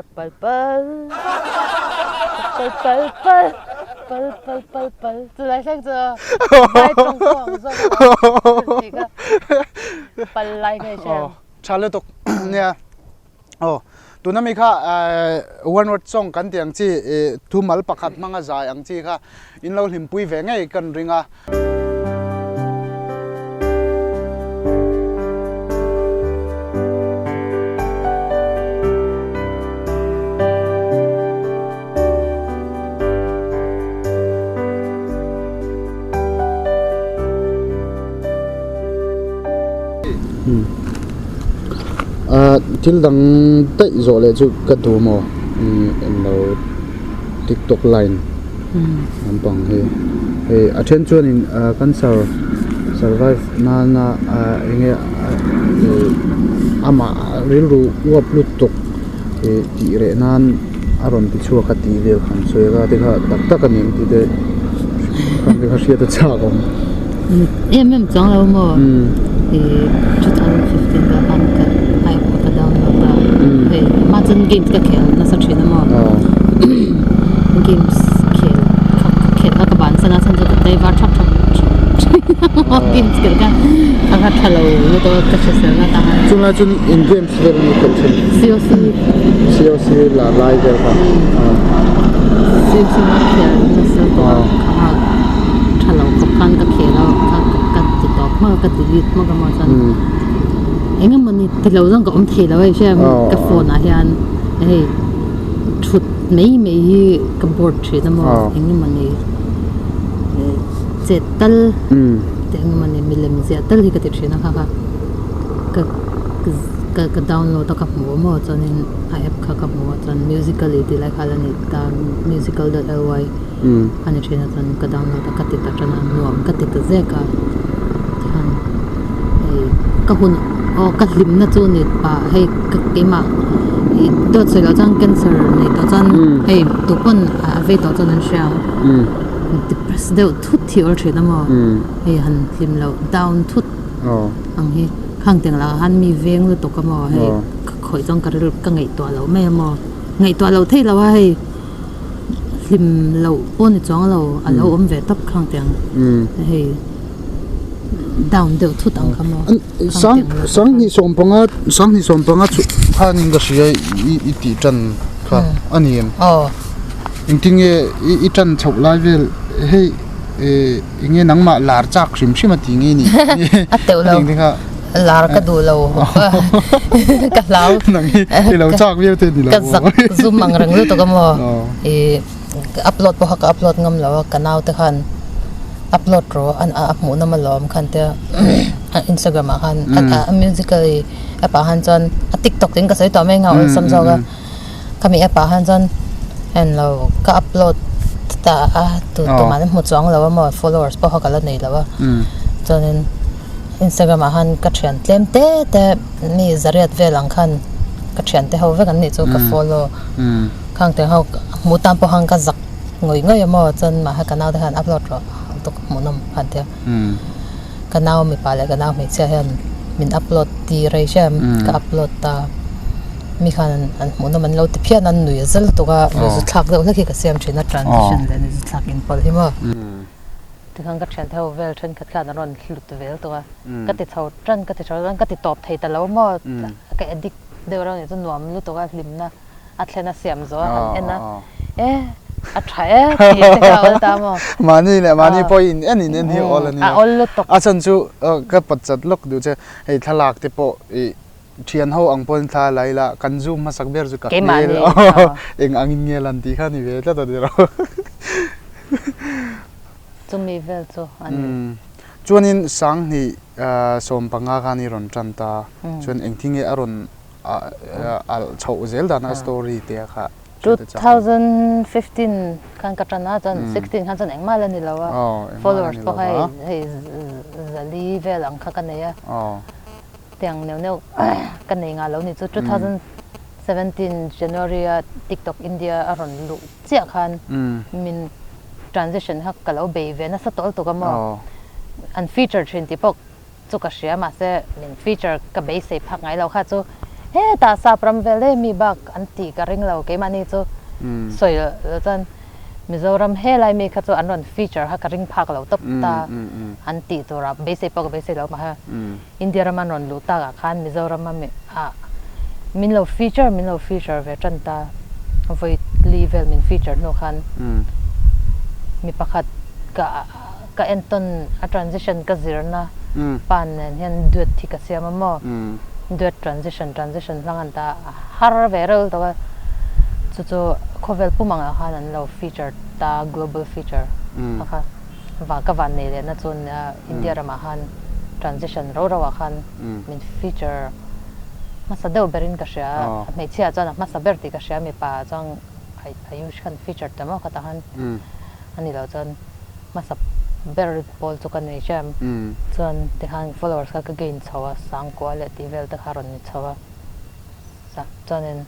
Chappal pal chappal pal pal pal pal pal pal chu lai thleng chu vai tawng pawh ang zawk a tih kha pal lai kha i hre ang. Tha lutuk nia. Aw tuna mi kha one word song kan tih ang chi thumal pakhat hmanga zai ang chi kha in lo hlimpui ve ngei kan ring a. Thil dang daih zawh leh chu ka duh maw englo tiktok line lampang hi hei a then chuanin cancer survive nana enge amah rilru uap lutuk ih tih reh nan a rawn ti chhuak a tih vel kha an sawi a te kha tak tak a ni ang tih te kha hriat a chak awm. Em em chuang lo maw ih 2015 vel khan ka iPod ka download a hei hma chuan games ka khel nasa thin a maw games khel kha ka khel kha ka bansan a chhan chu ka tlaivar thap thap thin a games khel kha kha kha tha lo lutuk a ka hrisel ngat a. Chulai chuan in games vel a ni khel thin. COC. COC la lai vel kha. COC la khel nasa tawh a kha tha lo khawp khan ka khel a kha ka ti tawp hmak a ka delete hmak a maw chuan eng emaw ni ti lo zawng ka awm thei lo a hria ka phone ah hian hei thut mai mai hi ka board thin a maw eng emaw ni chet tal te eng emaw ni milem ziah tal hi ka ti thin a kha kha ka. Ka ka download a ka hmu a maw chuanin a app kha ka hmu a chuan musically tih lai kha la ni ta musical dot ly a ni thin a chuan ka download a ka ti ta tan a nuam ka ti ta zek a tikhan hei ka hun aw ka hlimna chu ni pah hei ka keimah ih dawt sawi loh chuan cancer nei tawh chuan hei tupawn a vei tawh chuan an hria ang depress deuh thut hi a awl thin a maw hei han hlim loh down thut. Ang hi khang teng lah khan mi veng lutuk a maw hei ka khawih chuan ka rilru ka ngaihtuah loh mai a maw ngaihtuah loh theih loh a hei hlim loh pawh ni chuang lo a lo awm ve tawp khang teng hei down deuh thut ang kha maw sang sanghnih sawm panga sanghnih sawm panga chu khanin ka hria i i tih tan kha a ni em engtin nge i i tan chhoh lai vel hei eh. Enge nangmah lar chak hrim hrim a ti nge ni? A teuh lo. Lar ka duh lo. Ka hlau. Nang hi i lo chak viau te ni lo. Ka zak zum ang reng lutuk a maw. I upload pawh kha ka upload ngam lo a, ka nau te khan upload rawh a a hmuh nawm alawm khan tia Instagram ah khan a musically app ah khan chuan a tiktok tiin ka sawi tawh mai ang a awlsam zawk a. Khami app ah khan chuan englo ka upload ta a tu tumah an hmu chuang lo a maw followers pawh kha ka la nei lo a chuanin Instagram ah khan ka thian tlem te te mi zariat vel ang khan ka thian te ho vek an nih chu ka follow khang te ho hmuh tan pawh khan ka zak ngawih ngawih a maw chuan mahse ka nau te khan upload rawh lutuk hmuh nawm khan tia ka nau mipa leh ka nau hmeichhia hian min upload tir a i hria em ka upload ta. Mi khan an hmuh nawm an lo ti phian a, an nui a zal tuk a, zu thlak deuh hlek hi ka siam thin a, transition leh zu thlak inpawlh hi maw. Tikhan ka thiante ho vel thenkhat khan an rawn hlut vel tuk a, ka ti chho tan ka ti chho tan ka ti tawp thei ta lo maw, ka addict deuh reuh a nih chu nuam lutuk a hlimna a thlen a siam zawh a han en a, e a tha e tih te kha a awl ta maw. Mahni leh mahni pawh in en in en hi a awl a nia. A awl lutuk. A chhan chu ka pawt chat lawk duh che, hei thlalak te pawh ih Thian ho ang pawhin thla la ila, kan zoom hmasak ber chu ka hmel eng angin nge lan tih kha a ni ve tlat a ni lo. Chumi vel chu a ni. Chuanin Sanghnih 15 khan i rawn tan ta, chuan engtin nge a rawn alh chhoh zel dan a story te kha. 2015 khan ka tan a, chuan 16 khan chuan engmah la ni lo a, followers pawh kha hei zali vel ang kha ka nei a. Tiang neuh neuh ka nei ngah lo ni chu 2017 January a TikTok India a rawn luh chiah khan min transition kha ka lo bei ve nasa tawlh tuk a maw an feature thin tih pawh chu ka hria mahse min feature ka beisei phak ngai lo kha chu Hetah sap ram vel daih mi bak an tih ka ring lo keimahni chu sawi lo chuan Mizoram helai mi kha chu an rawn feature kha ka ring phak lo tawp ta an tih turah beisei pawh ka beisei lo mah India ram an rawn luh takah khan Mizoram a ah min lo feature min lo feature ve tan ta vawi li vel min feature hnu khan mi pakhat ka ka entawn a transition ka zirna pa nen hian duet hi ka siam a maw duet transition transition hlang an ta a har ve reuh tawh a chu chu khawvel pum angah khan an lo feature ta global feature kha kha va ka van nei lehna chu nia India ramah khan transition ro ro ah khan min feature hmasa deuh berin ka hria a hmeichhia ah chuan a hmasa ber tih ka hria mipa ah chuan Ayush khan feature ta maw khatah khan. A ni lo chuan hmasa ber pawl chu ka nei hrem. Chuan tikhan followers kha ka gain chho a, sangkua leh tih vel te kha rawn ni chho a. Chuanin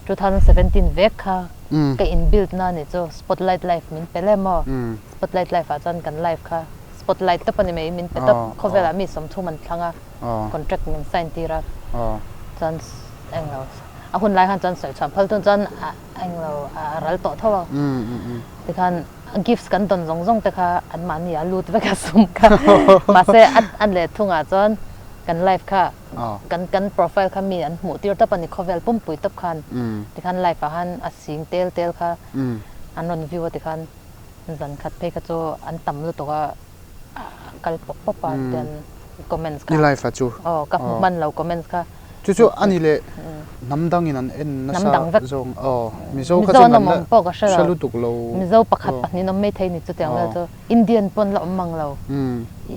2017 vek kha ka in build na ni chu spotlight live min pe lem aw. Spotlight live ah chuan kan live kha spotlight tawp a ni mai, min pe tawp. Khawvelah mi 30 an thlang a, contract min sign tir a. Chuan englo a hun lai khan chuan sawi chhuah phal tun chuan Englo a ral tawh tho a, tikhan gifts kan dawn zawng zawng te kha anmahni a lut vek a sum kha mahse a leh thungah chuan kan live kha kan kan profile kha mi an hmuh tir tawp a ni khawvel pumpui tawp khan tikhan live ah khan a sing tel tel kha an rawn view a tikhan zan khat phei kha chu an tam lutuk a a kal pawp pawp a tian comments kha I live ah chu aw ka hmu hman lo comments kha chu chu ani leh hnam dang in an en nasa zawng aw mizo kha chuan an la hre lutuk lo mizo pakhat pahnih an awm mai thei ni chutiang vel chu Indian pawn la awm mang lo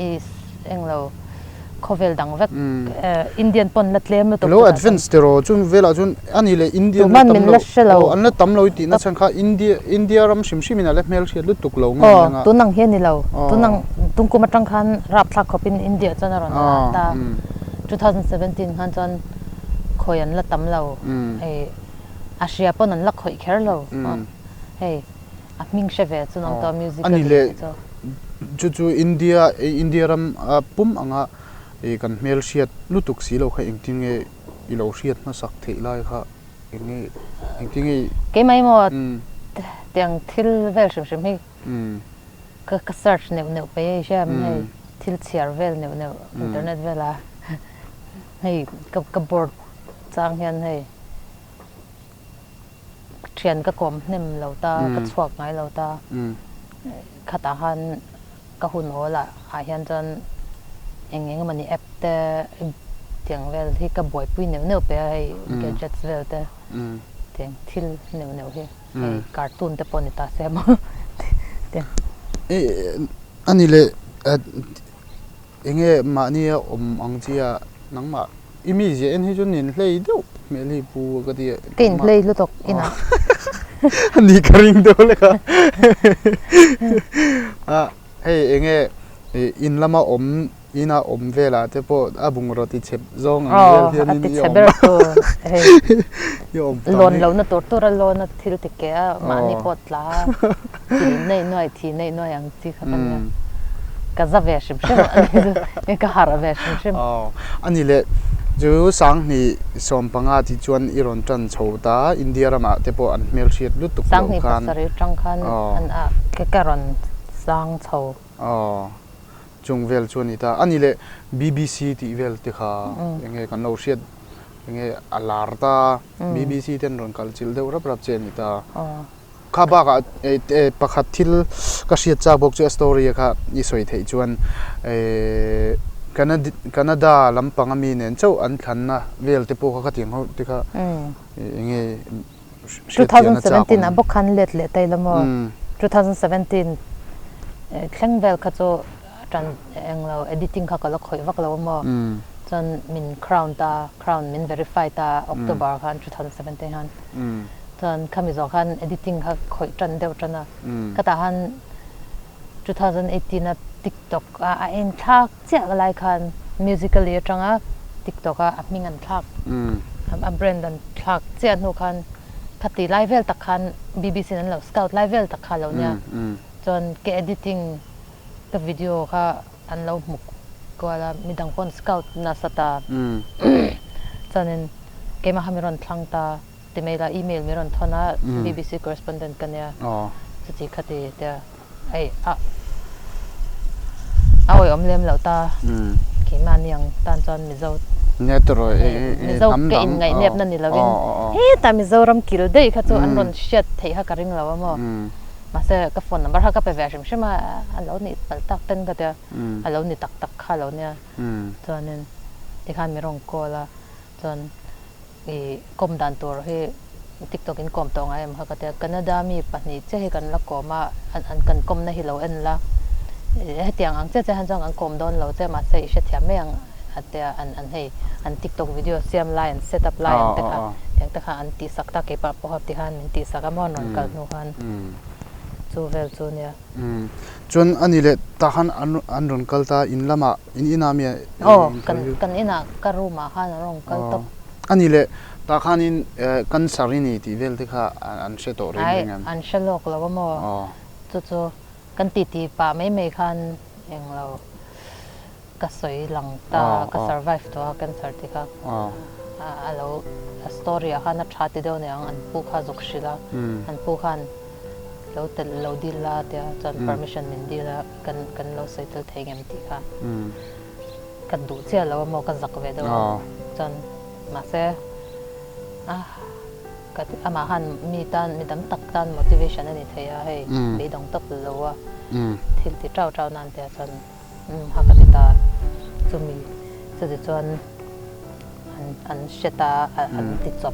i englo Khawvel dang vek Indian pawn la tlem lutuk Lo advance tiraw chung velah chuan ani leh Indian la tam lo aw an la tam lo i tihna chhan kha India India ram hrim hrim in a la hmelhriat lutuk lo nge nia nga. Aw tunang hi a ni lo tunang tungkum atang khan rapthlak khawp in India chuan a rawn la ta 2017 khan chuan khawi an la tam lo hei a hria pawn an la khawih kher lo hei a hming hre ve chu nang tawh music a ni leh chu chu India India ram a pum anga ih kan hmel hriat lutuk si lo kha engtin nge i lo hriat hmasak theih lai kha eng nge engtin nge Keimah emaw tiang thil vel hrim hrim hi ka ka search neuh neuh peih a i hria em hei thil chhiar vel neuh neuh internet vela hei ka ka board chang hian hei Thian ka kawm hnem lo ta, ka chhuak ngai lo ta. Khatah khan ka hun hawl ah ah hian chuan eng eng emawni app te tiang vel hi ka buaipui neuh neuh pe a hei gadgets vel te tiang thil neuh neuh hi hei cartoon te pawh ni ta se maw tiang. Ani leh Enge mahnia awm ang chi a nangmah i mizia en hi chu nin hlei deuh hmel hi pu ka ti a. Ka in hlei lutuk inah. Ni ka ring deuh lek a. A hei enge in lama awm ina awm velah te pawh a bungraw ti chep zawng ang vel hianin i awm a. I awm tam hi. Lawn lohna tur tur a lawn a thil ti keh a mahni pawh tla a. Thil neih nuai thi neih nuai ang chi kha ka nia. Ka za ve hrim hrim a ni chu ka harh ve hrim hrim. Aw a ni le chu Sanghnih 15 tih chuan i rawn tan chho ta India ramah te pawh an hmelhriat lutuk loh khan. Sanghnih pasarih tang khan an a ka rawn sang chho. Aw chung vel chu a ni ta. A ni le BBC tih vel te kha eng nge kan lo hriat eng nge a lar ta BBC ten rawn kal chilh deuh rap rap che a ni ta. Kha bakah pakhat thil ka hriat chak bawk chu a story a kha i sawi theih chuan Canada lampang ami nen chauh an thlanna vel te pawh kha khatiang ho te kha eng nge hriat thian a chak awm. 2017 ah bawk khan let leh ta ila maw 2017 thleng vel kha chu tan englo editing kha ka la khawih vak lo a maw chuan min crown ta crown min verify ta October khan 2017 khan. Chuan khami zawh khan editing kha khawih tan deuh tan a, khatah khan 2018 a TikTok a a en thlak chiah lai khan Musical.ly atanga TikTok a a hming an thlak a brand an thlak chiah hnu khan khati lai vel tak khan BBC in an lo scout lai vel tak kha a lo nia. Chuan ka editing ka video kha an lo hmu kual a, midang pawh an scout nasa ta. Chuanin. Keimah kha min rawn thlang ta ti mai la, email min rawn thawn a, BBC correspondent ka nia, chuti khati tia hei a a awihawm lem loh ta, keimahni ang tan chuan Mizo Mizo ka inngaih-nepna ni lovin hetah Mizoram kil daih kha chu an rawn hriat theih kha ka ring lo a maw. Mahse ka phone number kha ka pe ve hrim hrim a, a lo nih palh tak ten ka tia, a lo ni tak tak kha a lo nia. Chuanin tikhan min rawn call a. Chuan i kawm dan tur hi TikTok in kawm tawh ngai em kha ka tia, Canada mi pahnih chiah hi kan la kawm a, an kan kawmna hi lo en la, hetiang ang chiah chiah hian chuan kan kawm dawn lo che mahse i hrethiam mai ang a tia an an hei an TikTok video siam lai an set up lai ang te kha tiang te kha an tihsak ta keipah pawha ti khan min tihsak a maw an rawn kal hnu khan chu vel chu nia. Chuan a ni leh tah khan an rawn kal ta in lamah in inah mi Aw kan kan inah ka room ah khan an rawn kal tawp. A ni leh tah khanin cancer i ni tih vel te kha an hre tawh reng reng em? Ai an hre lawk lo a maw? Chu chu kan titi pah mai mai khan englo ka sawi lang ta ka survive tawh a cancer tih kha a lo a story ah khan a tha ti deuh aniang an pu kha zuk hrilh a an pu khan lo telh lo dil la tia chuan permission min dil a kan kan lo sawi tel thei ngem tih kha ka duh chiah lo a maw ka zak ve deuh a chuan mahse a ka amah khan mi tan mi tam tak tan motivation a ni thei a hei beidawng tawp lo a thil ti tau tau nan tia chuan Umm ha ka ti ta chumi chuti chuan an an hre ta a an ti chawp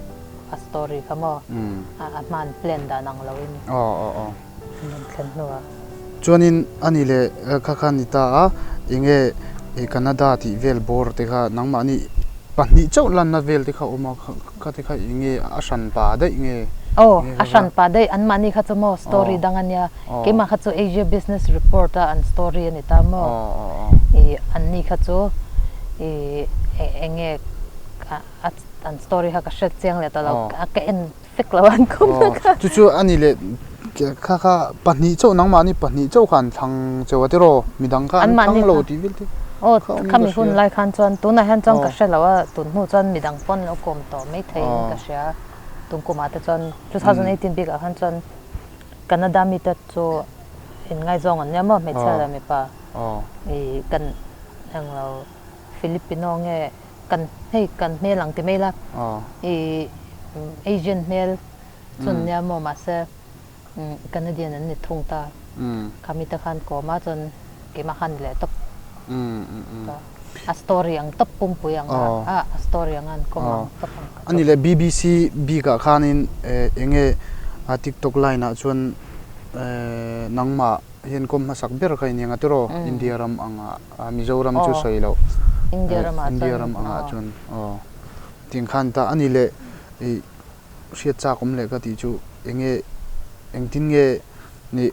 a story kha maw a a hma an plan dan ang lo in an rawn thlen hnuah. Chuanin ani leh kha kha ni ta a enge Canada tih vel bawr te kha nangmahni pahnih chauh lanna vel te kha awm a Kha te kha eng nge a hran pa daih nge? Aw, a hran pa daih. Anmahni kha chu maw story dang a nia. Keimah kha chu Asia Business Report a an story a ni ta maw? I anni kha chu i eng nge an story kha ka hre chiang leh tawh lo. Ka en fek lo an kawmna kha. Chu chu a ni leh kha kha pahnih chauh nangmahni pahnih chauh kha an thlang cheu a tiraw? Midang kha an thlang lo tih vel te. Aw, khami hun lai khan chuan tunah hian chuan ka hre lo a, tun hnu chuan midang pawn lo kawm tawh mai theiin ka hria. Tun kumah te chuan 2018 bikah khan chuan Canada mite chu inngaizawng an nia maw hmeichhia leh mipa i kan englo Filipino nge kan hei kan hmel ang ti mai la i Asian hmel chu an nia maw mahse Canadian an ni thung ta. Khami te khan kawm a chuan keimah khan ni leh tawp ta. A story ang tawp pumpui ang a a story ang a an kawm ang tawp ang kha chu. Ani leh BBC bikah khanin eng nge TikTok line ah chuan nangmah hian kawm hmasak ber kha i ni ang a tiraw India ram angah Mizoram chu sawi loh India ram angah chuan aw tiang khan ta ani leh i hriat chak awm leh ka tih chu enge engtin nge nih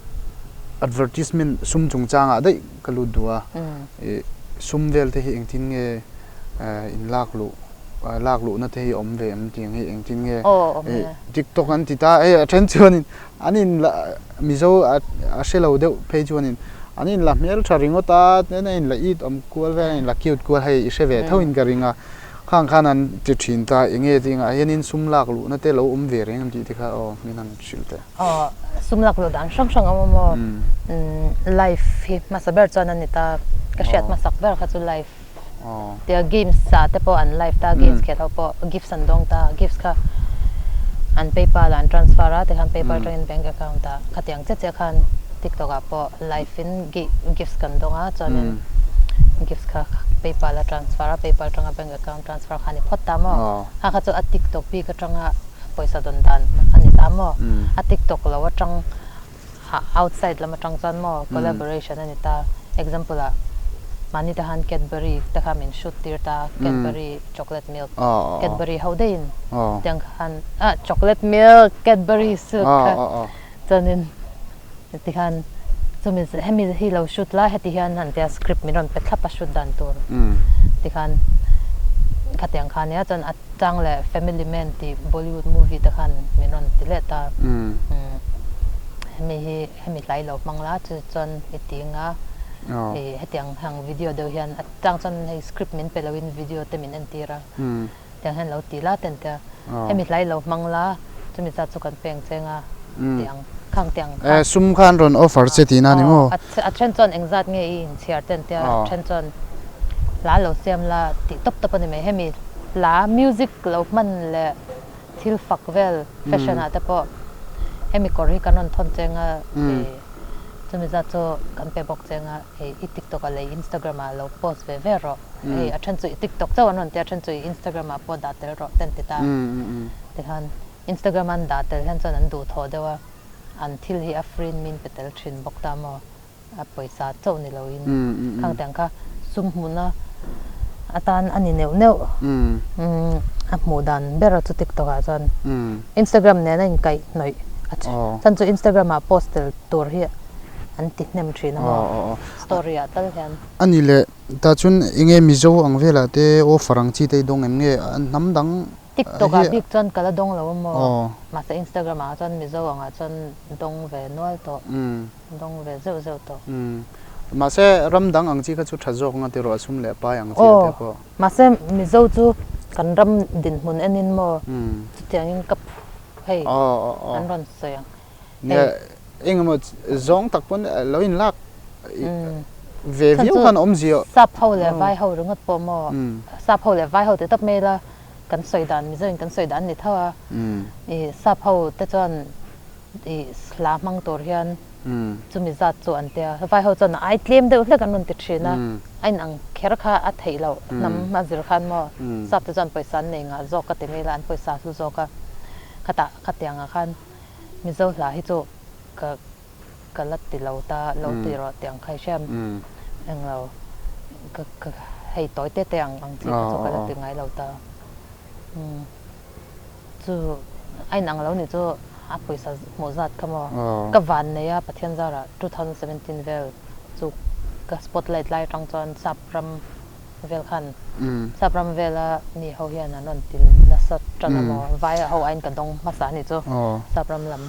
advertisement sum chungchangah daih ka lut duh a ih sum vel te hi engtin nge in lak luh lak luhna te hi awm ve em tih ang hi engtin nge ih tiktok an ti ta hei a then chuanin an in la mizo a hre lo deuh phei chuanin an in la hmeltha ringawt a tin a in la it awm kual vel a in la cute kual hei i hre ve tho in ka ring a. Khang khan an ti thin ta, enge tingah hianin sum lak luhna te lo awm ve reng em tih te kha aw min han hrilh teh. Aw, sum lak luh dan hrang hrang a awm aw. Life hi hmasa ber chuan a ni ta, ka hriat hmasak ber kha chu life tia games ah te pawh an live ta, games khelh ho pawh gifts an dawng ta, gifts kha an paypal ah an transfer a, tikhan paypal atangin bank account ah khatiang chiah chiah khan tiktok ah pawh live in gifts kan dawng a chuanin gifts kha paypal a transfer a paypal atanga bank account transfer kha a ni phawt ta maw kha kha chu a tiktok bik atanga pawisa dawn dan a ni ta maw a tiktok lo atang outside lam atang chuan maw collaboration a ni ta example ah mahni te khan Cadbury te kha min shoot tir ta Cadbury chocolate milk Cadbury ho daihin tiang khan ah chocolate milk Cadbury silk kha chuanin Tikhan chumi hemi hi lo shoot la heti hian han tia script min rawn pe thlap a shoot dan tur tikhan khatiang kha nia chuan a chang leh family man tih Bollywood movie te khan min rawn ti leh ta hemi hi hemi hlai lo hmang la chu chuan i ti anga i hetiang hang video deuh hian a chang chuan hei script min pe loin video te min entir a. Tiang hian lo ti la ten tia hemi hlai lo hmang la chumi zat chu kan peng cheng a ti ang khang ti ang kha. Sum kha an rawn offer che tihna a ni maw? A then chuan engzat nge i inchhiar ten tia a then chuan hla lo siam la tih tawp tawp a ni mai. Hemi hla music lo hman leh thil fak vel fashion ah te pawh hemi kawr hi kan rawn thawn cheng a chumi zat chu kan pe bawk cheng a hei i tiktok ah leh i Instagram ah lo post ve ve rawh. Hei a then chu i tiktok chauh an rawn ti a, a then chu i Instagram ah pawh dah tel rawh te an ti ta. Tikhan Instagram an dah tel hian chuan an duhthawh deuh a, an thil hi a free in min pe tel thin bawk ta maw, a pawisa chauh ni loin khang tiang kha sum hmuhna atan a ni neuh neuh. A hmuh dan ber chu tiktok ah chuan Instagram nen a inkaih hnawih a chhan chu Instagram ah post tel tur hi an ti hnem thin a maw story ah tal hian. A ni leh. Tah chuan enge Mizo ang velah te offer ang chi te i dawng em nge hnam dang TikTok ah bik chuan ka la dawng lo a maw? Mahse Instagram ah chuan Mizo angah chuan dawng ve nual tawh, dawng ve zeuh zeuh tawh. Mahse ram dang ang chi kha chu tha zawk anga tiraw a sum leh pai ang chi ah te pawh. Mahse Mizo chu kan ram dinhmun enin maw chutiangin ka hei an rawn sawi ang. Nia engemaw zawng tak pawn lo in lak ve viau khan awm zia. Sap ho leh vai ho ringawt pawh maw sap ho leh vai ho ti tawp mai ila kan sawi dan Mizo in kan sawi dan ni tho a i sap ho te chuan i hla hmang tur hian chumi zat chu an tia vai ho chuan a ai tlem deuh hlek an rawn ti thin a a in ang kher kha a theih loh hnam a zir khan maw sap te chuan pawisa an nei ngah zawk ka ti mai ila an pawisa hlu zawk a khatah khatiang ah khan Mizo hla hi chu ka ka la ti lo ta, lo ti rawh tih ang kha i hriam eng lo, ka ka hei tawi te te ang ang chi kha chu ka la ti ngai lo ta. Umm chu a inang lo nih chu a pawisa hmuh zat kha maw ka van nei a Pathian zarah 2017 vel chu ka spotlight lai atang chuan sap ram vel khan sap ram vela mi ho hian an rawn ti nasa tan a maw vai ho aiin ka dawng hmasa a nih chu sap ram lam.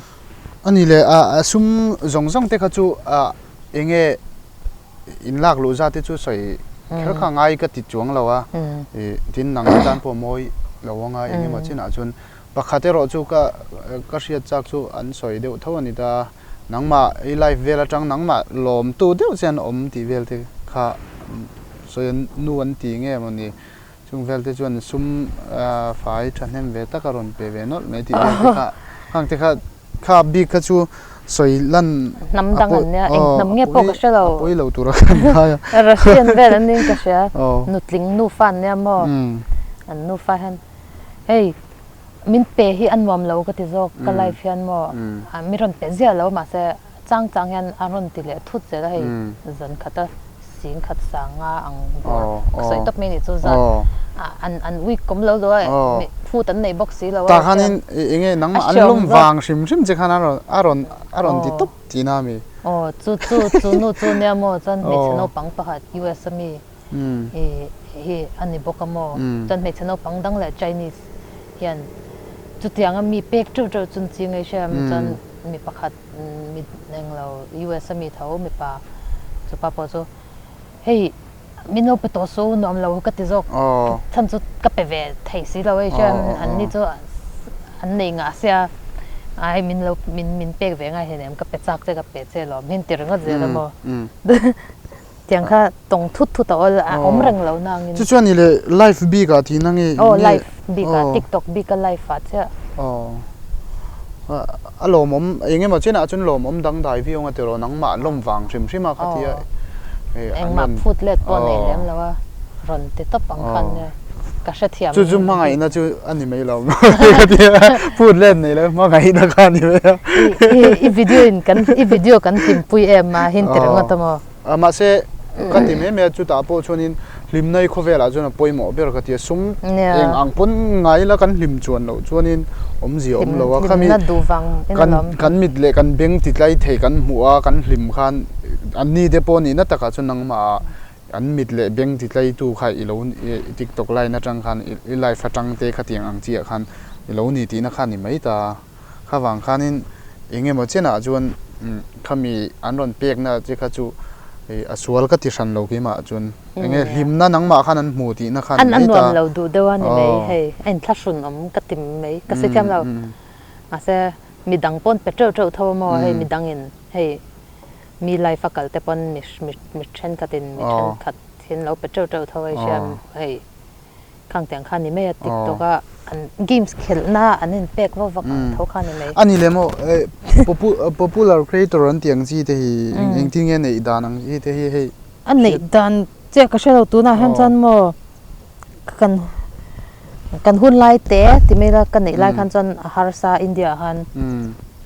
A ni le a sum zawng zawng te kha chu eng nge in lak luh zat te chu sawi kher kha ngai ka ti chuang lo a tin nang tan pawh mawi lo anga eng emaw chinah chuan pakhat erawh chu ka ka hriat chak chu an sawi deuh tho a ni ta. Nangmah i life vel atang nangmah lawmtu deuh che an awm tih vel te kha sawi an nu an ti nge maw ni? Chung vel te chuan sum fai thahnem ve tak a rawn pe ve nawlh mai tih vel te kha khang te kha kha bik kha chu sawi lan Hnam dang an nia, eng hnam nge pawh ka hre lo. A pawi lo tur a kan ngai a. Russian vel an niin ka hria. Nutling nufa an nia maw? An nufa hian hei Min pe hi a nuam lo ka ti zawk, ka life hian maw mi rawn pe ziah lo mahse chang chang hian a rawn ti leh thut zel a hei zan khat a sing khat sang nga ang bawr ka sawi tawp mai nih chu zan an an week kawm lo lo a phut an nei bawk si lo a Tah khanin eng nge nangmah an lawm vang hrim hrim che khan a rawn a rawn a rawn ti tawp tihna a mi? Aw chu chu chu nu chu nia maw chuan hmeichhe naupang pakhat US a mi I hi a ni bawk a maw? Chuan hmeichhe naupang dang leh Chinese hian chutianga mi pek teuh teuh chu an ching ei hria em? Chuan mi pakhat mi englo US a mi tho mipa chupa pawh chu hei min lo pe tawh suh nuam lo ka ti zawk chhan chu ka pe ve thei si lo ei hria em? An ni chu an nei ngah sia a hei min lo min min pek ve ngai hleinem ka pe chak che ka pe che lawm hi an ti ringawt zel a maw? Tiang kha tawng thut thut a awl a awm reng lo nangin. Chu chuan i leh live bik ah tihna nge? Aw live bik ah tiktok bik a live ah chiah. Aw a lawmawm eng emaw chenah chuan lawmawm dangdai viau anga tiraw nangmah lawm vang hrim hrim a khatia engmah phut let pawh nei lem lo a rawn ti tawp ang khan nia ka hrethiam. Chu chu hmangaihna chu a ni mai lo khatia phut let nei lo hmangaihna kha a ni mai a. I video in kan i video kan hlimpui em a hin ti ringawt a maw? A mahse ka ti mai mai a chutah pawh chuanin hlimna hi khawvelah chuan a pawimawh ber ka ti a sum eng ang pawn ngai ila kan hlim chuan loh chuanin awmzia awm lo a khami kan kan mit leh kan beng ti tlai thei kan hmuh a kan hlim khan anni te pawh nihna takah chuan nangmah an mit leh beng ti tlai tu kha i lo tiktok line atang khan i live atang te khatiang ang chiah khan i lo ni tihna kha a ni mai ta. Kha vang khanin eng emaw chenah chuan khami an rawn pekna che kha chu A sual ka ti hran lo keimah chuan enge hlimna nangmah khan an hmu tihna khan mai ta. An nuam lo duh deuh a ni mai hei a inthlahrun awm ka ti mai ka sawi thiam lo mahse midang pawn pe teuh teuh tho a maw hei midangin hei mi life a kal te pawn mi mi thenkhatin mi thenkhat hi an lo pe teuh teuh tho a i hria hei. Khang tiang kha ni mai a TikTok a an games khelhna an in pek vak vak ang tho kha ni mai. A ni lem aw popular creator an tih ang chi te hi engtin nge neih dan ang chi te hi hei. A neih dan chiah ka hre lo tunah hian chuan maw kan kan hun lai te ti mai la ka neih lai khan chuan a harsa India ah khan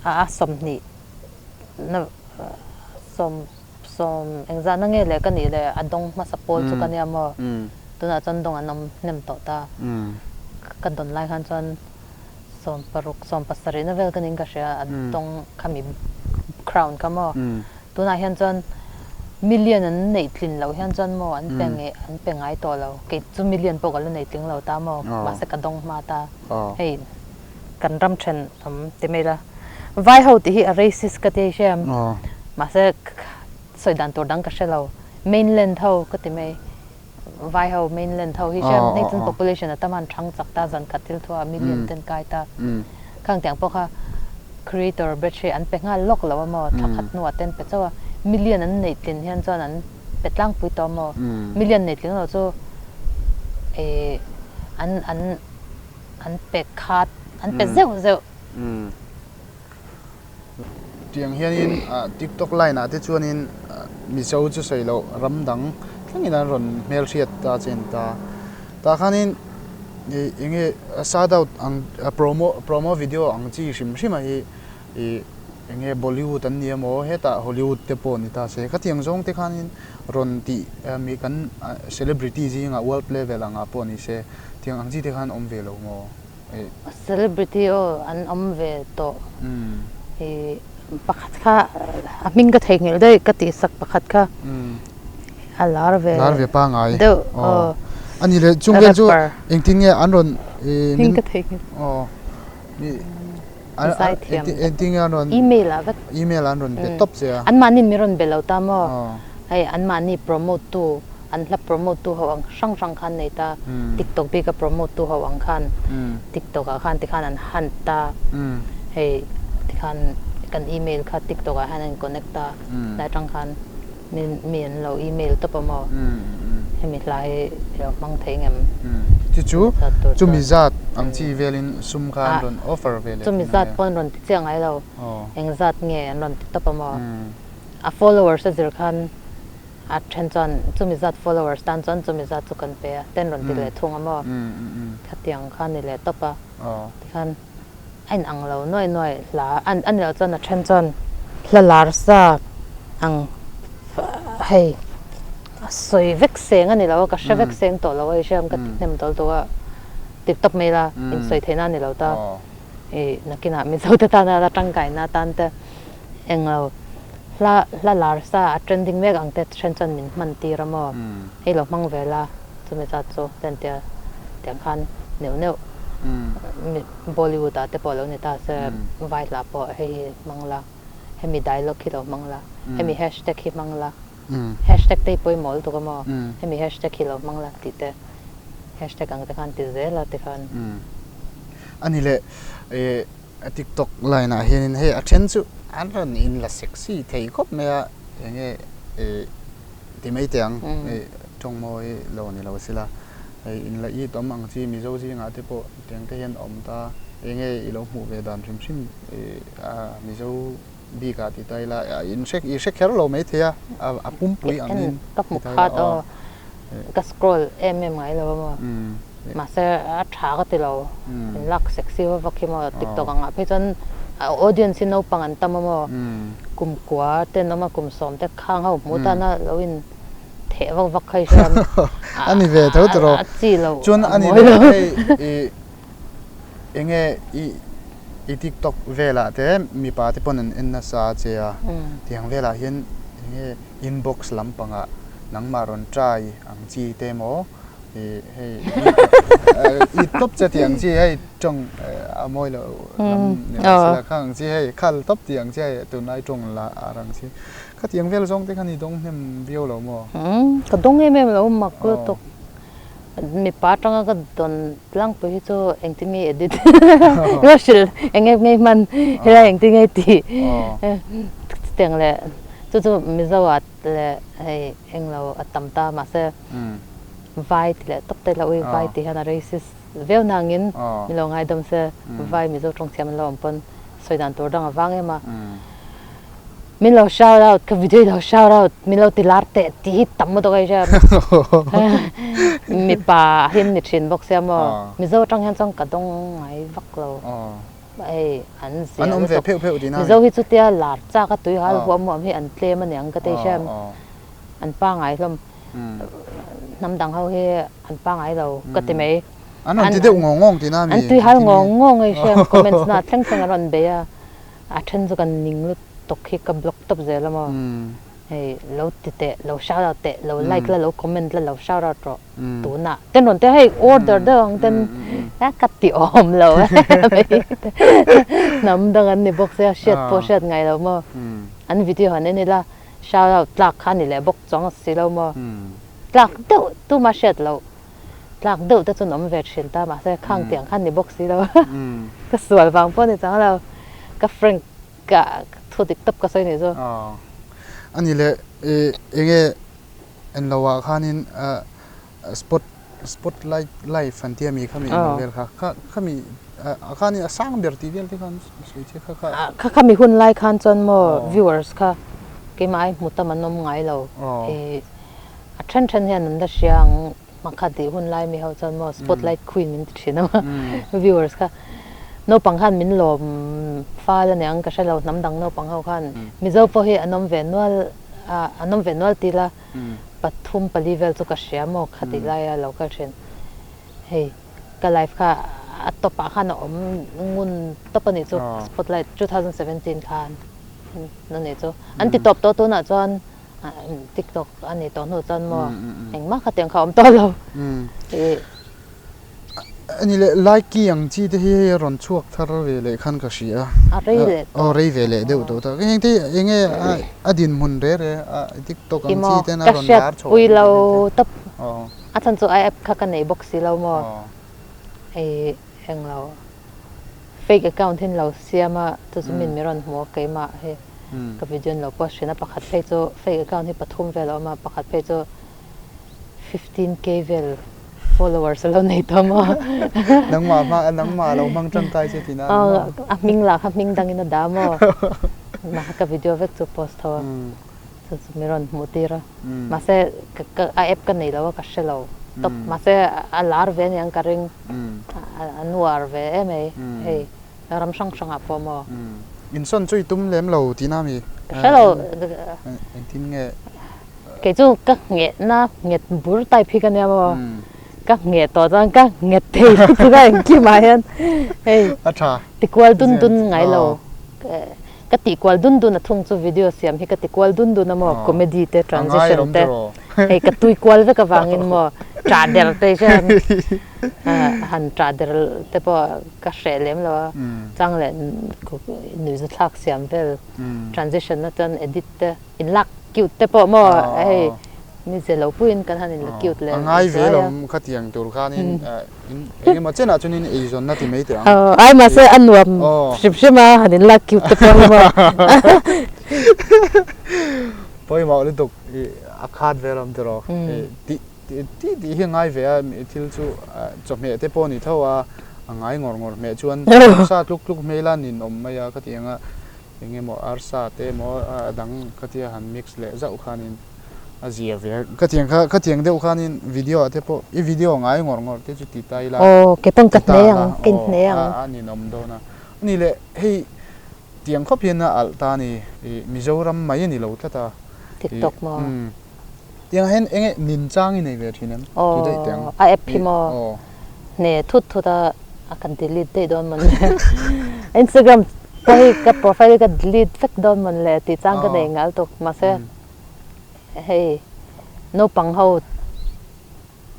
a 20 na sawm Sawm, engzahna nge leh ka nih leh a dawng hmasa pawl chu ka nia maw? Tunah chuan dawng an awm hnem tawh ta. Ka dawn lai khan chuan 16, 17 na vel ka ning ka hria a dawng khami crown kha maw? Tunah hian chuan million an neih tlin loh hian chuan maw an pe nge an pe ngai tawh lo. Kei chu million pawh ka la nei tling lo ta maw? Mahse ka dawng hma ta. Hei kan ram then awm ti mai la. Vai ho tih hi a racist ka ti a i hria em? Mahse sawi dan tur dang ka hre lo. Mainland ho ka ti mai. Vai ho mainland ho hi hria em? Hei chuan population a tam a an thang chak ta zan khat thil thuah million ten kai ta. Khang tiang pawh kha creator batch hi an pe nghal lawk lo a maw? Thla khat hnuah te an pe chauh a. Million an neih tlin hian chuan an pe tlangpui tawh a maw? Million neih tling lo chu ih an an an pe khat an pe zeuh zeuh. Tiang hianin TikTok line ah te chuanin Mizo chu sawi loh ram dang thlengin an rawn hmelhriat ta chen ta. Tah khanin ih eng nge shout out ang promo promo video ang chi hrim hrim a hi ih eng nge Bollywood an ni emaw hetah Hollywood te pawh ni ta se khatiang zawng te khanin rawn tih mi kan celebrity zingah world level angah pawh ni se tiang ang chi te khan awm ve lo maw? Celebrity aw an awm ve tawh. I pakhat kha a hming ka theihnghilh daih ka tihsak pakhat kha a lar ve Lar ve pangai. deuh aw. A ni leh chung vel chu engtin nge an rawn Hming ka theihnghilh. Aw mi Zaithiam. Engtin nge an rawn Email ah vek. Email an rawn be tawp che a. Anmahni min rawn be lo ta maw? Hei anmahni promote tu an hla promote tu ho ang hrang hrang khan nei ta tiktok bik a promote tu ho ang khan tiktok ah khan tikhan an hunt ta hei tikhan kan email kha tiktok ah hian an connect ta lai atang khan mi mi an lo email tawp a maw hemi hla hi i lo hmang thei ngem chu chu chumi zat ang chi velin sum kha an rawn offer ve leh chumi zat pawh an rawn ti chiah ngai lo eng zat nge an rawn ti tawp a maw a followers a zir khan A then chuan chumi zat followers tan chuan chumi zat chu kan pe a, ten rawn ti leh thung a maw? Khatiang kha a ni leh tawp a, tikhan a in ang lo nuai nuai hla a ni loh chuan a then chuan hla lar sa ang hei a sawi vek seng a ni lo a, ka hre vek seng tawh lo a i hriam ka ti hnem tawl tawh a, ti tawp mai la insawi theihna a ni lo ta, i nakinah Mizo te tana la tangkaina atan te Englo, hla hla lar sa a trending mek ang te then chuan min hman tir a maw? Hei lo hmang ve la, chumi zat chu ten tia tiang khan neuh neuh Bollywood ah te pawh lo ni ta se vai hla pawh hei hi hmang la, hemi dialogue hi lo hmang la, hemi hashtag hi hmang la, hashtag te hi pawimawh lutuk a maw? Hemi hashtag hi lo hmang la tih te hashtag ang te khan ti zel a tikhan. A ni leh eh A tiktok line ah hianin hei a then chu an rawn in la sexy thei khawp mai a enge ih ti mai teh ang ih tawng mawi lo ni lo sila hei in la it awm ang chi mizo zingah te pawh tiang te hian awm ta enge i lo hmuh ve dan hrim hrim ih a mizo bik ah ti ta ila in hre i hre kher lo mai thei a a pumpui angin ka hmu khat aw ka scroll em em ngai lo a maw. Mahse a tha ka ti lo, in lak sexy va vak hi maw TikTok ang ah phei chuan a audience hi naupang an tam a maw, kum kua te an awm a kum 10 te khang ho hmuh tan a lo in theh vak vak kha i hria A ni ve tho tawh a chi lo chuan a ni lo hei i enge i i TikTok velah te mipa te pawn an en nasa che a tiang velah hian enge inbox lampangah nangmah rawn try ang chi te maw hei i tawp che tih ang chi hei tawng a mawi lo lam ni lo sila khang ang chi hei khal tawp tih ang chi hei tunlai tawng la ar ang chi. Khatiang vel zawng te khan i dawng hnem viau lo maw? Umm, ka dawng em em lo mak lutuk. Mipa atanga ka dawn tlangpui hi chu engtin nge i edit ka hrilh eng eng nge i hman helai engtin nge i tih chutiang leh chu chu Mizo ah leh hei englo a tam ta mahse vai ti leh tawp te ila ui vai tih hian a racist viau na angin min lo ngaidam se vai Mizo tawng thiam an lo awm pawn sawi dan tur dang a vang em a. Min lo shout out, ka video hi lo shout out, min lo ti lar teh tih hi tam lutuk a hria. Mipa hi an ni thin bawk sia maw. Mizo atang hian chuan ka dawng ngai vak lo. Hei an zia lutuk. Mizo hi chutia lar chak a tui hal huam huam hi an tlem aniang ka ti hria. An pangai hlawm. Hnam dang ho hi an pangai lo ka ti mai. An rawn ti deuh ngawng ngawng tihna a mi? An tui hal ngawng ngawng a hria. Comments na thleng thleng an rawn bei a. A then chu kan ning lutuk hi ka block tawp zel a maw? Hei lo ti teh, lo shout out teh, lo like la, lo comment la, lo shout out rawh tunah ten rawn tia hei order deuh ang ten a ka ti awm lo e hnam dang an ni bawk sia hriat pawh hriat ngai lo maw? An video han en ila shout out tlak kha ni leh bawk chuang si lo maw? Tlak deuh tuma hriat loh Tlak deuh te chuan awm ve thin ta mahse khang tiang khan ni bawk si lo ka sual vang pawh ni chang lo ka frank ka thu dik tawp ka sawi nih chu. Ani leh i enge en lo ah khanin spot spotlight live an tia mi khami en lo vel kha kha khami ah khanin a sang ber tih vel te khan sawi che kha kha. Kha khami hun lai khan chuan maw viewers kha keimah ai hmu tam an awm ngai lo i A then then hian an la hria ang hmakhat tih hun lai mi ho chuan maw spotlight queen min ti thin a viewers kha naupang khan min lawm fal a niang ka hre lo hnam dang naupang ho khan Mizo pawh hi an awm ve nual a an awm ve nual ti la pathum pali vel chu ka hria maw khatih laia lo kal thin hei ka life kha a tawp ah khan a awm ngun tawp a nih chu spotlight 2017 khan a nih chu an ti tawp tawh tunah chuan TikTok a ni tawh hnu chuan maw engmah kha tiang kha a awm tawh lo. Ani leh Likey ang chi te hi hei a rawn chhuak thar ve leh khan ka hria. A rei leh tawh. Aw rei ve leh deuh tawh ta. Heng te hi enge a dinhmun re re a TikTok ang chi ten a rawn lar chho. Ka hriatpui lo tawp. A chhan chu a app kha ka nei bawk si lo maw. Hei englo. Fake account hi an lo siam a, chu chu min mi rawn hmu a keimah hi ka video an lo post thin a, pakhat phei chu fake account hi pathum vel a awm a, pakhat phei chu 15k vel followers a lo nei tawh maw. Nangmah hma nangmah a lo hmang tangkai che tihna a ni maw? A hming lah kha hming dangin a dah maw? Mah ka video vek chu post tho a, chu chu mi rawn hmuh tir a, mahse ka a app ka nei lo a ka hre lo tawp, mahse a lar ve aniang ka ring. An uar ve em ei hei ram hrang hrangah pawh maw? Insawn chu i tum lem lo tihna mi? Ka hre lo. Engtin nge? Kei chu ka nghehna nghet bur type hi ka nia maw? Ka ngheh tawh chuan ka nghet thei lutuk a engkimah hian hei. A tha. Tikual dun dun ngai lo. Ka tih kual dun dun a thung chu video siam hi ka ti kual dun dun a maw comedy te transition te hei ka tui kual vek avangin maw ṭah der te hian han ṭah der te pawh ka hreh lem lo a chang leh nuihza thlak siam vel transition na chuan edit te in lak cute te pawh maw hei mi ze lo puiin kan han in la cute leh a ngai ve lo khatiang tur khanin Eng emaw chenah chuan in eizawnna ti mai teh ang. Ai mahse a nuam hrim hrim a, han in lak cute te pawh hi maw. Pawimawh lutuk i a khat vel awm tiraw. Tih tih tih hi a ngai ve a, thil chu chawhmeh te pawh a ni tho a, a ngai ngawr ngawr hmeh chuan sa tluk tluk hmel a ninawm mai a khatiang a eng emaw arsa te emaw a dang khatia han mix leh zauh khanin a zia ve a khatiang kha khatiang deuh khanin video ah te pawh i video ngai ngawr ngawr te chu ti ta ila aw ke pawn ka hne ang ka in hne ang a ninawm dawn a ani leh hei tiang khawp hian a alh ta a ni ih Mizoram mai a ni lo tlat a TikTok maw tiang ah hian eng nge nin chang i nei ve thin em ti daih teh ang a app hi maw hne thut thut a a kan delete daih dawn mawn le Instagram pawh hi ka profile hi ka delete vek dawn mawn le tih chang ka nei ngal tuk mahse Hei naupang ho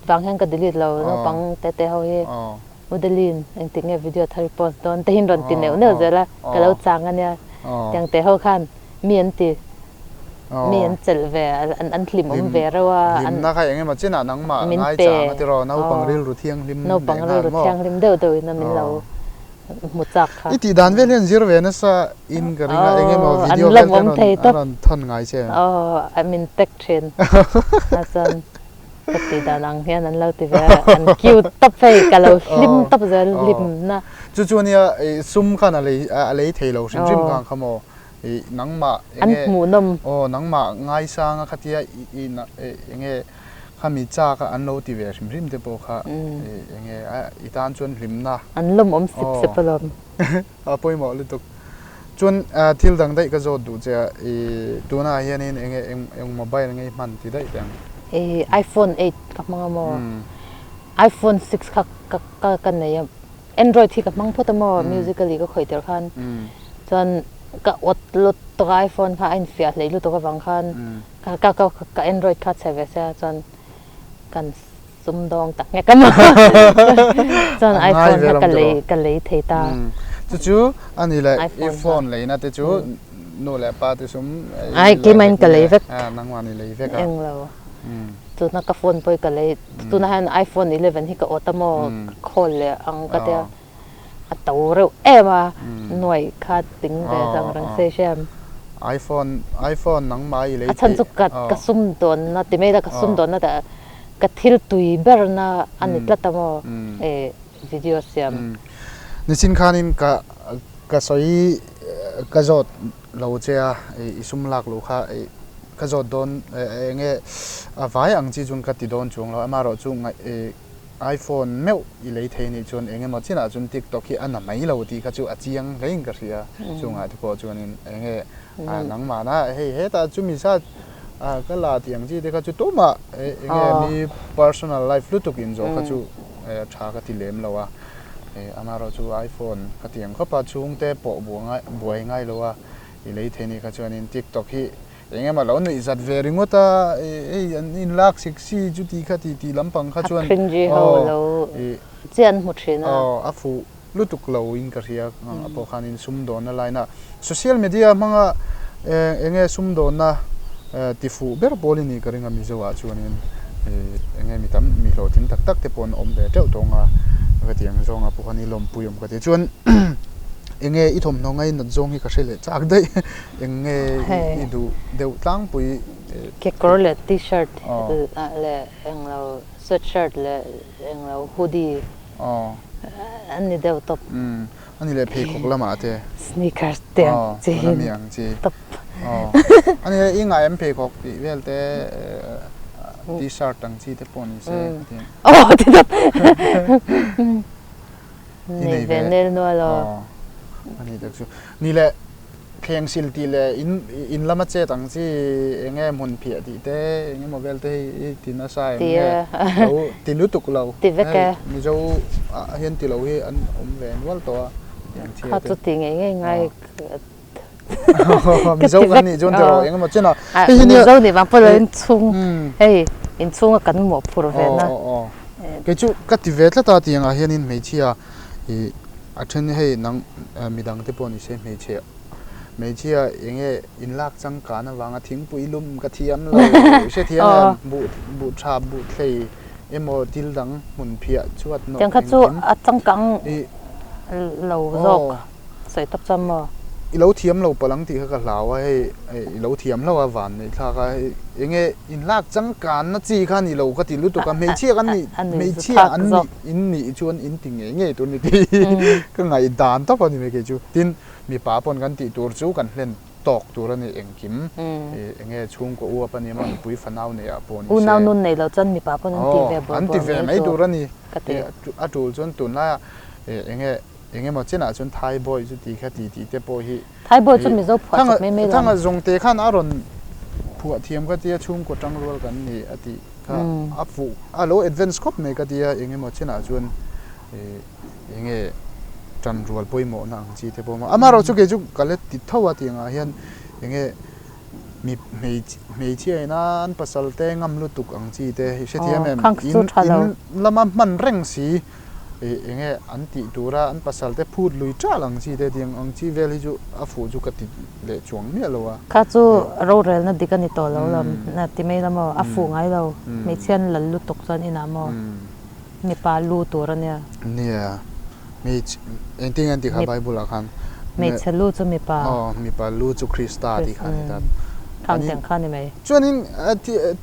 vang hian ka delete lo naupang te te ho hi Udelin engtik nge video thar i post dawn te hian rawn ti neuh neuh zel a ka lo chang ania tiang te ho khan mi an ti. Mi an chelh ve an hlim awm ve reuh a. Hlimna kha eng emaw chinah nangmah ngaichang a ti rawh naupang rilru thianghlim leh naupang rilru thianghlim deuh deuh in a min lo hmu chak kha. I tih dan vel hian zir ve nasa in ka ring a eng emaw video vel te a rawn thawn ngai che em? Aw min tag thin a chuan ka tih dan ang hian an lo ti ve a an cute tawp hei ka lo hlim tawp zel hlimna. Chu chu ania sum khan a lei thei lo hrim hrim kha ang kha maw? I nangmah An enge hmuhnawm. aw nangmah ngaisanga khatia i i na e enge khami chak a an lo ti ve hrim hrim te pawh kha e enge a i tan chuan hlimna An lawmawm sip aw sep alawm. a pawimawh lutuk. Chuan thil dang daih ka zawt duh che a i tunah hianin enge eng eng mobile nge i hman ti daih teh ang. I iPhone eight ka hmang a maw? iPhone six kha ka ka ka nei a. Android hi ka hmang phawt a maw musically ka khawih tir khan chuan ka awt lutuk a iPhone kha a infiah hleih lutuk avang khan ka ka ka Android kha chhe ve sia chuan kan sumdawng tak nghek a maw chuan iPhone kha ka lei ka lei thei ta. Chu chu a ni leh i phone leina te chu nu leh pa te sum ai keimah in ka lei vek nangmah ni lei vek a englo tuna ka phone pawh hi ka lei Tunah hian iPhone 11 hi ka awt a maw ka call leh ang ka tia a to reuh em a nuaih kha ting ve chang reng se hriam. iPhone iPhone nangmah i lei A chhan chu ka ka sum dawnna ti mai la ka sum dawnna tah ka thil tui berna a ni tlat a maw e video siam. Nichin khanin ka ka sawi ka zawt lo che a, i sum lak loh kha ka zawt dawn eng nge a vai ang chi chuan ka ti dawn chuang lo, amaherawh chu iPhone meuh i lei thei anih chuan eng emaw chinah chuan TikTok hi a na mai lo tih kha chu a chiang hlein ka hria, chungah te pawh chuanin eng nge nangmahna hei hetah chumi zat ka la tih ang chi te kha chu tumah eng nge mi personal life lutuk inzawh kha chu tha ka ti lem lo a. Amaherawh chu iPhone ka ti ang khawp a, chhungte pawh buai ngai lo a, i lei thei nih kha chuanin TikTok hi eng emaw lo nuih zat ve ringawt a, hei an inlak sik si chuti kha ti tih lampang kha chuan A cringe ho lo chiah an hmu thin a. Aw, a fuh lutuk lo in ka hria a pawh khanin sumdawnna line a social media hmanga eng nge sumdawnna ti fuh ber pawl i nih ka ring a Mizo ah chuanin eng nge mi tam mi hlawhtling tak tak te pawh an awm ve teuh tawng a ka ti ang zawng a pawh khan i lawmpui awm ka ti chuan eng nge i thawmhnaw ngainat zawng hi ka hre leh chak daih eng nge i duh deuh tlangpui Kekawr leh t-shirt leh englo sweatshirt leh englo hoodie an ni deuh tawp. A ni leh pheikhawk lamah te. Sneakers te ang chi hi. Ami ang chi. Top. A ni leh i ngai em pheikhawk tih vel te t-shirt ang chi te pawh ni se ka ti. Aw ti tawp. I nei ve nel nual aw. A ni tak chu. Ni leh Thleng sil tih leh in in lama chet ang chi eng nge hmun phiah tih te eng emaw vel te hei i ti nasa em nge lo ti lutuk lo hei Mizo ah hian ti lo hi an awm ve nual tawh a tiang chhia te. Kha chu ti ngei ngei ngai Mizo kan nih chuan tiraw eng emaw chen a hei hi nia Mizo nih vang pawh lo inchhung hei inchhung a kan mawhphurh ve na. Kei chu ka ti ve tlat a tiang ah hianin hmeichhia I a then hei nang midang te pawh ni se hmeichhe hmeichhia eng nge inlak changkan avanga thingpui lum ka thiam lo i hrethiam em buh buh tha buh thlei emaw thil dang hmun phiah chhuat nawh Tiang kha chu a changkang lo zawk sawi tawp chuan maw? I lo thiam lo palh ang tih kha ka hlau a hei i lo thiam hlauh a van neih thlak a hei eng nge inlak changkanna chi kha ni lo ka ti lutuk a hmeichhia kan nih hmeichhia an nih In nih chuan in ti ngei ngei tur ni tih hi ka ngaihdan tawp a ni mai kei chu. Tin, mipa pawn kan tih tur chu kan hlen tawk tur a ni engkim. Eng nge chhungkaw uap a ni emaw nupui fanau neih ah pawh ni se. Unau nun nei lo chuan mipa pawn an ti ve buai buai mai tur a ni. A tul chuan tunlaiah eng nge eng emaw chenah chuan Thaibawi chu ti kha ti tih te pawh hi. Thaibawi chu Mizo phuah chawp mai mai lo. Thanga zawngte khan a rawn phuah thiam ka tia chhungkaw tangrual kan ni a tih. Kha a fuh a lo advance khawp mai ka tia eng emaw chenah chuan eng nge tan rual pawimawhna ang chi te pawh a awm a. Amaherawh chu kei chu ka la ti tho a tih angah hian eng nge mi hmeichhia ina an pasal te ngam lutuk ang chi te i hrethiam em? In lama hman reng si. ih eng nge an tih tura an pasal te phut lui ṭal ang chi te tiang ang chi vel hi chu a fuh chu ka ti leh chuang miah lo a. Kha chu rorelna dik a ni tawh lo lam ti mai la maw a fuh ngai lo hmeichhia an lal lutuk chuan inah maw mipa lu tur a nia. Nia hmeichhe engtin nge an tih kha bible ah khan hmeichhe lu chu mipa aw mipa lu chu Krista tih kha a ni ta. Khang tiang kha a ni mai. Chuanin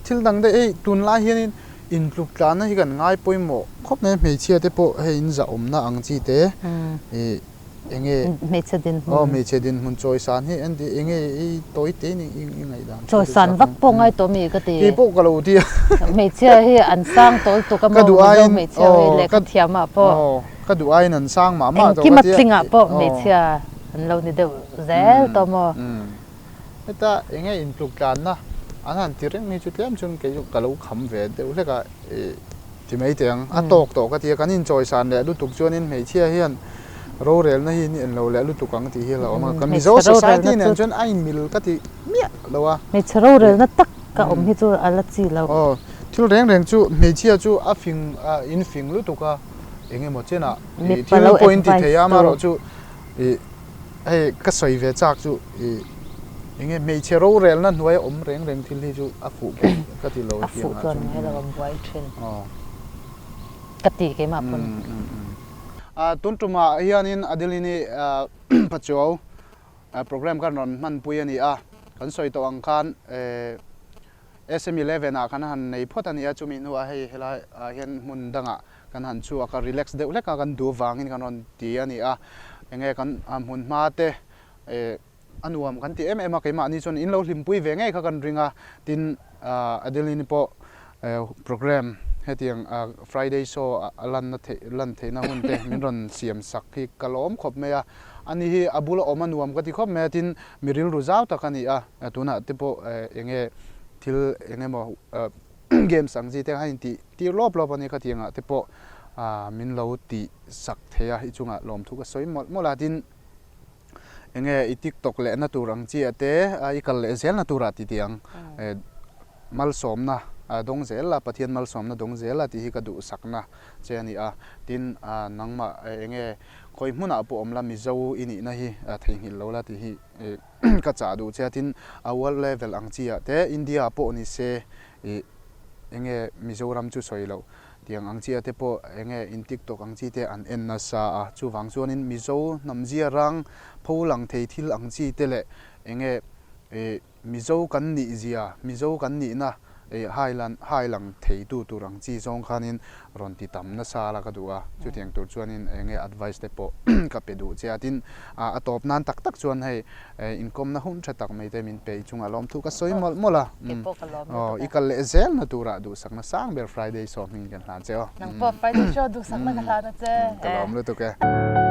thil dang daih hei tunlai hianin Intluk tlanna hi kan ngai pawimawh khawp mai a, hmeichhia te pawh hei in zahawmna ang chi te ih eng nge Hmeichhe dinhmun. Aw hmeichhe dinhmun chawisan hi an ti eng nge i tawi te in i ngaihdan chu Chawisan vak pawh ngai tawh mi ka ti. Kei pawh ka lo ti a. Hmeichhia hi an sang tawl tuk a maw Mizo hmeichhia hi lehkha thiam ah pawh. Aw ka duh aiin an sang mah mah tawh ka ti a. Engkim a tling ah pawh hmeichhia an lo ni deuh zel tawh maw. Heta eng nge intluk tlanna an han ti reng hi chu tlem chuan kei chu ka lo kham ve deuh hlek a, ih ti mai teh ang. A tawk tawh ka ti a, kan inchawisan leh lutuk chuanin hmeichhia hian rorelna hi in en lo leh lutuk ang tih hi a lo awm a. Kan Mizo society nen chuan a inmil ka ti miah lo a. Hmeichhe rorelna tak ka awm hi chu a la chi lo. Aw, thil reng reng chu hmeichhia chu a fing in fing lutuk a, eng emaw chenah thil pawh in ti thei a, amaherawhchu ih Hei ka sawi ve chak chu i enge hmeichhe rorelna hnuaia awm reng reng thil hi chu a fuh pawh ka ti lo A fuh chuan ngai lo a buai thin. Ka ti keimah pawn. Tun tumah hianin Adeline-i Pachuau program khan rawn hmanpui a ni a, kan sawi tawh ang khan SM11 ah kan han nei phawt a ni a, chumi hnuah hei helai ah hian hmun dangah kan han chhuak a, relax deuh hlek a kan duh vangin kan rawn ti a ni a, enge kan hmun hma te eh a nuam kan ti em em a, keimahni chuan in lo hlimpui ve ngei kha kan ring a, tin Adeline pawh program hetiang Friday show a lanna theih lan theihna hun te min rawn siam sak hi ka lawm khawp mai a, ani hi a bula awm a nuam ka ti khawp mai a, tin mi rilru zau tak a ni a, tunah te pawh enge thil eng emaw games ang chi te khan intih tir lawp lawp a ni khatiangah te pawh min lo tih sak thei a, i chungah lawmthu ka sawi mawlh mawlh a, tin enge i tiktok lehna tur ang chiah te i kal leh zelna turah ti tih ang malsawmna dawng zel la Pathian malsawmna dawng zel la tih hi ka duhsakna che a ni a, tin nangmah enge khawi hmunah pawh awm la Mizo i nihna hi theihnghilh lo la tih hi ka chah duh che a, tin a world level ang chiah te India pawh ni se ih enge Mizoram chu sawi loh tiang ang chiah te pawh enge in tiktok ang chi te an en nasa a, chuvang chuanin Mizo hnamzia rang pho lang thei thil ang chi te leh enge ih Mizo kan nih zia, Mizo kan nihna ih hai lan hai lang thei tu tur ang chi zawng khanin rawn ti tam nasa la ka duh a, chutiang tur chuanin eng nge advice te pawh ka pe duh che a, tin a tawp nan tak tak chuan hei inkawmna hun tha tak mai te min pe i chungah lawmthu ka sawi mawlh mawlh a, aw i kal leh zelna turah duhsakna sang ber Friday show hming kan hlan che aw. Nang pawh Friday show duhsakna ka hlan a che. Ka lawm lutuk e.